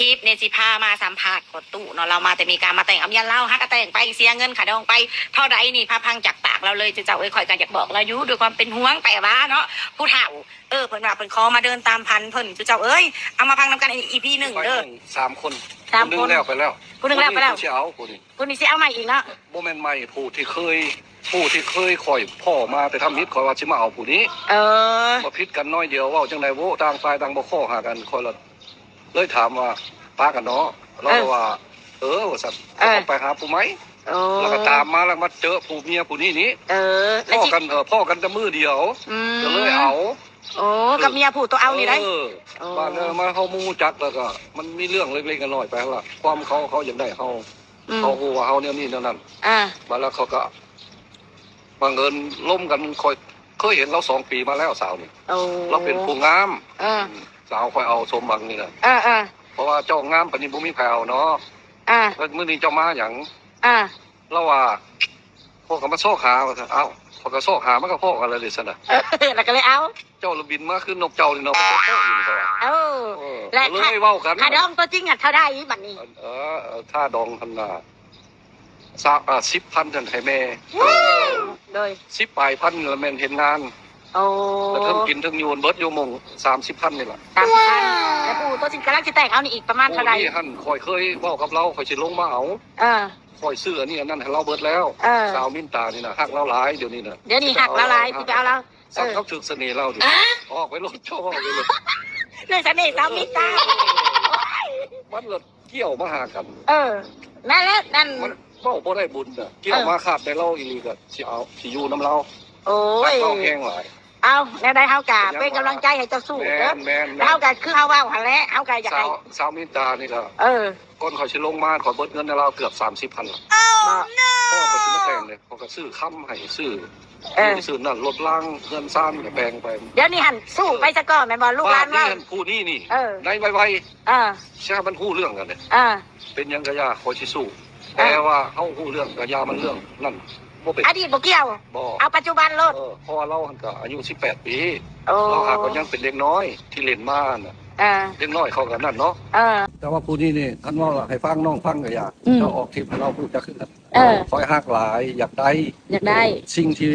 ຄລິບນີ້ຊິພາມາສຳພາດພໍ່ຕູ້ເນາະ ລາວມາແຕ່ເມກາ ມາແຕ່ງກັບເມຍລາວ ຫາກະແຕ່ງໄປ ເສຍເງິນຄ່າດອງໄປເທົ່າໃດນີ້ ພາຟັງຈາກປາກລາວເລີຍ ເຈົ້າເອີຍ. ຂ້ອຍກໍຢາກບອກລາວຢູ່ ດ້ວຍຄວາມເປັນຫ່ວງ ແຕ່ວ່າເນາະ ຜູ້ເຖົ້າ ເອີ ເພິ່ນວ່າເພິ່ນຂໍມາເດີນຕາມຝັນເພິ່ນ ເຈົ້າເອີຍ. ເອົາມາຟັງນຳກັນອີພີໜຶ່ງເດີ ສາມຄົນ ສາມຄົນ ຜູ້ໜຶ່ງແລ້ວໄປແລ້ວ ຜູ້ໜຶ່ງແລ້ວໄປແລ້ວ ຜູ້ນີ້ຊິເອົາ ຜູ້ນີ້ຊິເອົາໃໝ່ອີກເນາະ ບໍ່ແມ່ນໃໝ່ ຜູ້ທີ່ເຄີຍ ຜູ້ທີ່ເຄີຍຂ້ອຍພໍ້ມາແຕ່ທຳອິດ ຂ້ອຍວ່າຊິມາເອົາຜູ້ນີ້ ເອີ ມາຜິດກັນໜ້ອຍດຽວ ເວົ້າຈັ່ງໃດໂວ້ ຕ່າງຝ່າຍຕ່າງບໍ່ຂໍຫາກັນ ຂ້ອຍລະເລີຍຖາມວ່າ ປາກັນເນາະ ລາວ ເອີ ກໍວ່າ ເອີ ວ່າຊັ້ນ ເອີ ກໍໄປຫາຜູ້ໃໝ່ ໂອ້ ແລ້ວກໍຕາມມາ ແລ້ວມາເຈີຜູ້ເມຍຜູ້ນີ້ນີ້ ເອີ ພໍ້ກັນ ເອີ ພໍ້ກັນແຕ່ມື້ດຽວ ອືມ ກໍເລີຍເອົາ ໂອ້ ກັບເມຍຜູ້ໂຕເອົານີ້ໄດ໋ ເອີ ໂອ້ ບາດແລ້ວມາເຮົາມາຮູ້ຈັກ ແລ້ວກໍມັນມີເລື່ອງເລັກໆນ້ອຍໆໄປຫັ້ນລະ ຄວາມເຂົາ ເຂົາຢາກໄດ້ເຮົາ ອືມ ເຂົາຮູ້ວ່າເຮົາແນວນີ້ແນວນັ້ນ ອ່າ ບາດແລ້ວເຂົາກໍບັງເອີນລົມກັນ ຂ້ອຍເຄີຍເຫັນລາວສອງປີມາແລ້ວ ສາວນີ້ ໂອ້ ລາວເປັນຜູ້ງາມ ເອີ ສາວຂ້ອຍເອົາສົມຫວັງນີ້ນະ ເອີໆ ເພາະວ່າເຈົ້າງາມປານນີ້ບໍ່ມີໃຜເອົາເນາະ ອ່າ ແລ້ວມື້ນີ້ເຈົ້າມາຫຍັງ ອ່າ ລາວວ່າ ພວກກໍມາຊອກຫາວ່າຊັ້ນ ເອົ້າ ພວກກໍຊອກຫາ ມັນກໍພໍ້ກັນແລ້ວເດຊັ້ນນະ ເອີ ແລ້ວກໍເລີຍເອົາ ເຈົ້າລະບິນມາຄືນົກເຈົ້ານີ້ເນາະ ມັນກໍພໍ້ຢູ່ນີ້ ເອີ ເອີ ແລະ ກໍເລີຍເວົ້າກັນ ຄ່າດອງຕົວຈິງຫັ້ນເທົ່າໃດບັດນີ້ ເອີ ເອີ ຄ່າດອງຫັ້ນນະ ຊາວ ເອີ ສິບພັນຫັ້ນໃຫ້ແມ່ ໂດຍ ສິບປາຍພັນລະແມ່ນເຮັດງານ ໂອ້ ແລ້ວເທິງກິນເທິງຢູ່ ເບິດຢູ່ໝ່ອງສາມສິບພັນນີ້ລະ ສາມສິບພັນ ແລ້ວຜູ້ໂຕຊິກຳລັງຊິແຕກເອົານີ້ອີກປະມານເທົ່າໃດ ໂອ້ ນີ້ຫັ້ນ ຂ້ອຍເຄີຍເວົ້າກັບລາວ ຂ້ອຍຊິລົງມາເອົາ ເອີ ຂ້ອຍຊື້ອັນນີ້ອັນນັ້ນໃຫ້ລາວເບິດແລ້ວ ເອີ ສາວມິນຕານີ້ນະ ຮັກລາວຫຼາຍ ດຽວນີ້ນະ ດຽວນີ້ຮັກລາວຫຼາຍ ຊິໄປເອົາລາວ ສັກເຂົາຖືກສະເໜ່ລາວນີ້ ອອກໄປໂລດ ເຈົ້າອອກໄປໂລດ ເລື່ອງສະເໜ່ສາວມິນຕາ ມັນລະກ່ຽວມາຫາກັນ ເອີ ນັ້ນແຫຼະ ນັ້ນ ມັນເວົ້າບໍ່ໄດ້ບຸນນະ ກ່ຽວມາຄາດໄດ້ລາວອີ່ຫຼີກໍຊິເອົາ ຊິຢູ່ນຳລາວ ໂອ້ຍ ຮັກລາວແຮງຫຼາຍ ເອົາ ແນວໃດເຮົາກະເປັນກຳລັງໃຈໃຫ້ເຈົ້າສູ້ເດີ ແມ່ນໆ ເຮົາກະຄືເຮົາເວົ້າຫັ້ນແຫຼະ ເຮົາກະຢາກໃຫ້ ສາວ ສາວມິນຕານີ້ກໍ ເອີ ກ່ອນຂ້ອຍຊິລົງມາ ຂ້ອຍເບິດເງິນໃຫ້ລາວເກືອບສາມສິບພັນລະ ອໍ ເພາະວ່າຂ້ອຍຊິມາແຕ່ງເດ້ ຂ້ອຍກໍຊື້ຄຳໃຫ້ ຊື້ ເອີ ນີ້ຊື້ນັ້ນ ລົດລາງ ເຮືອນຊານກໍແບ່ງໄປ ດຽວນີ້ຫັ້ນສູ້ໄປຊະກ່ອນແມ່ນບໍ່ ລູກຫຼານເວົ້າ ບາດນີ້ຫັ້ນ ຜູ້ນີ້ນີ້ ເອີ ໃນໄວໆ ເອີ ຊິໃຫ້ມັນຮູ້ເລື່ອງກັນເດ້ ເອີ ເປັນຫຍັງກໍຢ່າ ຂ້ອຍຊິສູ້ ເອີ ແຕ່ວ່າເຮົາຮູ້ເລື່ອງກໍຢ່າມັນເລື່ອງນັ້ນ ບໍ່ເປັນ ອະດີດບໍ່ກ່ຽວ ບໍ່ ເອົາປັດຈຸບັນໂລດ ເອີ ເພາະວ່າລາວຫັ້ນກໍອາຍຸສິບແປດປີ ໂອ້ ລາວຫາກໍຍັງເປັນເດັກນ້ອຍທີ່ຫຼິ້ນມາຫັ້ນນະ ອ່າ ເດັກນ້ອຍເຂົາກໍນັ້ນເນາະ ເອີ ແຕ່ວ່າຜູ້ນີ້ນີ້ ຄັນເວົ້າໃຫ້ຟັງ ນ້ອງຟັງກໍຢ່າ ອືມ ເຈົ້າອອກຄລິບໃຫ້ລາວຮູ້ຈັກຄືກັນ ເອີ ຂ້ອຍຮັກຫຼາຍ ຢາກໄດ້ ຢາກໄດ້ ສິ່ງທີ່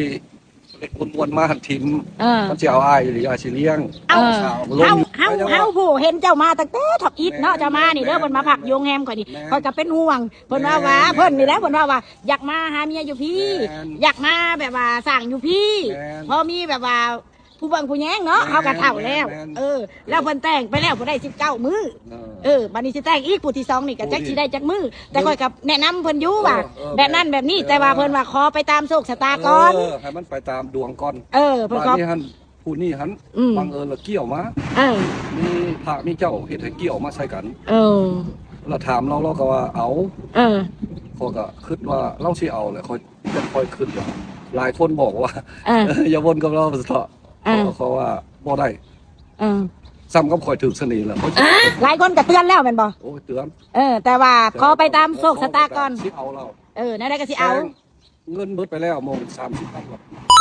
ເລັກມ່ວນໆມາຫັ້ນຖິ້ມ ເອີ ມັນຊິເອົາອ້າຍອີ່ຫຼີ ອ້າຍຊິລ້ຽງ ເອົາ ເອີ ເຮົາ ເຮົາ ເຮົາຜູ້ເຫັນເຈົ້າມາຕັ້ງແຕ່ທຳອິດເນາະ ເຈົ້າມານີ້ເດີ ແມ່ນ ເພິ່ນມາພັກຢູ່ໂຮງແຮມຂ້ອຍນີ້ ແມ່ນ ຂ້ອຍກໍເປັນຫ່ວງ ເພິ່ນວ່າ ແມ່ນ ວ່າ ເພິ່ນນີ້ແຫຼະ ເພິ່ນວ່າ ວ່າຢາກມາຫາເມຍຢູ່ພີ້ ແມ່ນ ຢາກມາແບບວ່າສ້າງຢູ່ພີ້ ແມ່ນ ພໍມີແບບວ່າຜູ້ເບິ່ງຜູ້ແຍງເນາະ ແມ່ນ ເຮົາກໍເຖົ້າແລ້ວ ແມ່ນ ເອີ ແລ້ວເພິ່ນແຕ່ງໄປແລ້ວ ຜູ້ໃດສິບເກົ້າມື້ ເອີ ເອີ ບັດນີ້ຊິແຕ່ງອີກຜູ້ທີສອງນີ້ກໍຈັກຊິໄດ້ຈັກມື້ ແຕ່ຂ້ອຍກໍແນະນຳເພິ່ນຢູ່ວ່າ ເອີ ເອີ ແບບນັ້ນແບບນີ້ ແຕ່ວ່າເພິ່ນວ່າຂໍໄປຕາມໂຊກຊະຕາກ່ອນ ເອີ ໃຫ້ມັນໄປຕາມດວງກ່ອນ ເອີ ເພິ່ນກໍ ບັດນີ້ຫັ້ນ ຜູ້ນີ້ຫັ້ນ ອືມ ບັງເອີນລະກ່ຽວມາ ເອີ ມີພະມີເຈົ້າເຮັດໃຫ້ກ່ຽວມາໃສ່ກັນ ເອີ ລະຖາມລາວ ລາວກໍວ່າເອົາ ເອີ ຂ້ອຍກໍຄິດວ່າລາວຊິເອົາແຫຼະ ຂ້ອຍ ແຕ່ຂ້ອຍຄິດວ່າ ຫຼາຍຄົນບອກວ່າ ເອີ ຢ່າວົນກັບລາວເຖາະ ເອີ ເພາະວ່າບໍ່ໄດ້ ເອີ ສ່ຳກັບຂ້ອຍຖືກສະເໜ່ແລ້ວ ຫຼາຍຄົນກໍເຕືອນແລ້ວແມ່ນບໍ່? ໂອ້ຍ ເຕືອນ ເອີ ແຕ່ວ່າຂໍໄປຕາມໂຊກຊະຕາກ່ອນ ຊິເອົາລາວ ເອີ ແນວໃດກໍຊິເອົາ ແຕ່ງ ເງິນເບິດໄປແລ້ວ ໝ່ອງສາມສິບພັນ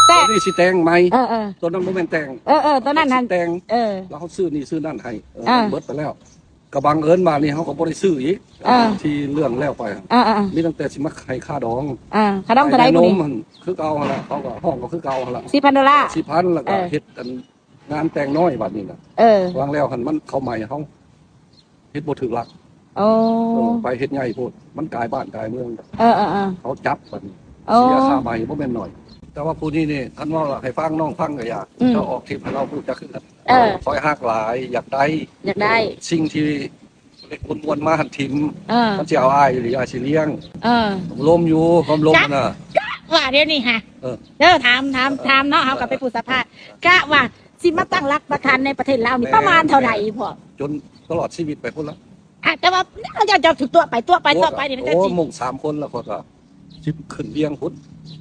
ແຕ່ດຽວນີ້ຊິແຕ່ງໃໝ່ ເອີໆ ຕອນນັ້ນບໍ່ແມ່ນແຕ່ງ ເອີໆ ຕອນນັ້ນຫັ້ນ ຊິແຕ່ງ ເອີ ແລ້ວເຮົາຊື້ນີ້ຊື້ນັ້ນໃຫ້ ເອີ ອ່າ ເບິດໄປແລ້ວ ກໍບັງເອີນມານີ້ເຮົາກໍບໍ່ໄດ້ຊື້ອີກ ອ່າ ທີ່ເລື່ອງແລ້ວໄປ ອ່າໆ ມີຕັ້ງແຕ່ຊິມາໃຫ້ຄ່າດອງ ອ່າ ຄ່າດອງເທົ່າໃດ ໃຫ້ນມຫັ້ນຄືເກົ່າຫັ້ນລະ ເຂົາກໍຮ້ອງກໍຄືເກົ່າຫັ້ນລະ ສິບພັນໂດລາ ສິບພັນ ແລ້ວກໍ ເອີ ເຮັດອັນງານແຕ່ງນ້ອຍບັດນີ້ນະ ເອີ ວາງແລ້ວຫັ້ນມັນເຂົາໃໝ່ເຮົາ ເຮັດບໍ່ຖືກຫຼັກ ໂອ້ ເອີ ໄປເຮັດໃຫຍ່ໂພດ ມັນກາຍບ້ານກາຍເມືອງ ເອີໆໆ ເຂົາຈັບບັດນີ້ ໂອ້ ເສຍຄ່າໃໝ່ບໍ່ແມ່ນໜ້ອຍ ແຕ່ວ່າຜູ້ນີ້ນີ້ ຄັນເວົ້າໃຫ້ຟັງ ນ້ອງຟັງກໍຢ່າ ອືມ ເຈົ້າອອກຄລິບໃຫ້ລາວຮູ້ຈັກຄືກັນ ເອີ ຂ້ອຍຮັກຫຼາຍ ຢາກໄດ້ ຢາກໄດ້ ສິ່ງທີ່ເລັກມ່ວນໆມາຫັ້ນຖິ້ມ ເອີ ມັນຊິເອົາອ້າຍອີ່ຫຼີ ອ້າຍຊິລ້ຽງ ເອີ ລົມຢູ່ ຄວາມລົມນະ ກະວ່າດຽວນີ້ຫະ ເອີ ເດີ ຖາມ ຖາມ ເອີ ຖາມເນາະ ເຮົາກໍເປັນຜູ້ສຳພາດ ກະວ່າ ຊິມາຕັ້ງຫຼັກປັກຖານໃນປະເທດລາວນີ້ ແມ່ນ ປະມານເທົ່າໃດພໍ່? ຈົນຕະຫຼອດຊີວິດໄປພຸ້ນລະ ອາ ແຕ່ວ່າເຈົ້າ ເຈົ້າຖືກຕົວະໄປ ຕົວະໄປ ຕົວະໄປນີ້ ໂອ້ ມັນກໍ ໂອ້ ຊິ ໝ່ອງສາມຄົນລະ ຂ້ອຍກໍຊິຂຶ້ນວຽງພຸ້ນ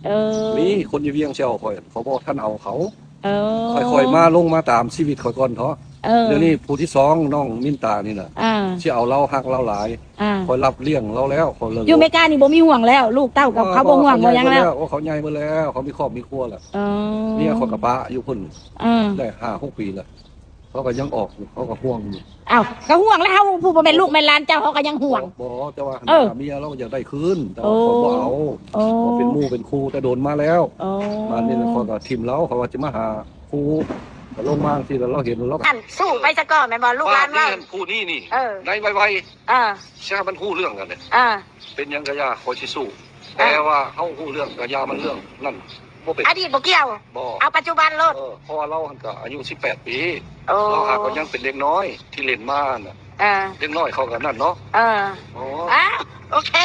ເອີ ມີຄົນຢູ່ວຽງຊິເອົາຂ້ອຍ ເຂົາບໍ່ທັນເອົາເຂົາ ເອີ ຄ່ອຍໆມາລົງມາຕາມຊີວິດຂ້ອຍກ່ອນເຖາະ ເອີ ດຽວນີ້ຜູ້ທີສອງ ນ້ອງມິນຕານີ້ນະ ອ່າ ຊິເອົາລາວ ຮັກລາວຫຼາຍ ອ່າ ຂ້ອຍຮັບລ້ຽງລາວແລ້ວ ຂ້ອຍເລີຍ ຢູ່ອາເມລິການີ້ບໍ່ມີຫ່ວງແລ້ວ ລູກເຕົ້າກໍ ເອີ ເຂົາບໍ່ຫ່ວງບໍ່ຫຍັງແລ້ວ ເຂົາໃຫຍ່ໝົດແລ້ວ ເຂົາມີຄອບມີຄົວແລ້ວ ເອີ ເມຍຂ້ອຍກໍປະຢູ່ພຸ້ນ ເອີ ໄດ້ຫ້າຫົກປີແລ້ວ ເຂົາກໍຍັງອອກຢູ່ ເຂົາກໍຫ່ວງຢູ່. ອ້າວ ກໍຫ່ວງແລ້ວ ເຮົາຜູ້ບໍ່ແມ່ນລູກແມ່ນຫຼານເຈົ້າ ເຮົາກໍຍັງຫ່ວງ. ບໍ່ ແຕ່ວ່າ ເອີ ເມຍລາວກໍຢາກໄດ້ຄືນ ແຕ່ວ່າ ໂອ້ ເຂົາບໍ່ເອົາ. ໂອ້ ເຂົາເປັນໝູ່ເປັນຄູ່ແຕ່ດົນມາແລ້ວ. ໂອ້ ບາດນີ້ລະຂ້ອຍກໍຖິ້ມລາວ ເຂົາວ່າຊິມາຫາຄູ່ ກໍລົງມາຈັ່ງຊີ້ລະ ລາວເຫັນລາວ ອັນ ສູ້ໄປຊະກ່ອນແມ່ນບໍ່? ລູກຫຼານເວົ້າ ບາດນີ້ຫັ້ນຜູ້ນີ້ນີ້ ເອີ ໄດ້ໄວໆ ເອີ ຊິໃຫ້ມັນຮູ້ເລື່ອງກັນເດ້. ເອີ ເປັນຫຍັງກໍຢ່າ ຂ້ອຍຊິສູ້. ເອີ ແຕ່ວ່າເຮົາຮູ້ເລື່ອງກໍຢ່າມັນເລື່ອງນັ້ນ ບໍ່ເປັນ ອະດີດບໍ່ກ່ຽວ ບໍ່ ເອົາປັດຈຸບັນໂລດ. ເອີ ເພາະວ່າລາວຫັ້ນກໍອາຍຸສິບແປດປີ ໂອ້ ລາວຫາກໍຍັງເປັນເດັກນ້ອຍທີ່ຫຼິ້ນມານະ. ເອີ ເດັກນ້ອຍເຂົາກໍນັ້ນເນາະ. ເອີ ອໍ ອ່າ ໂອເຄ.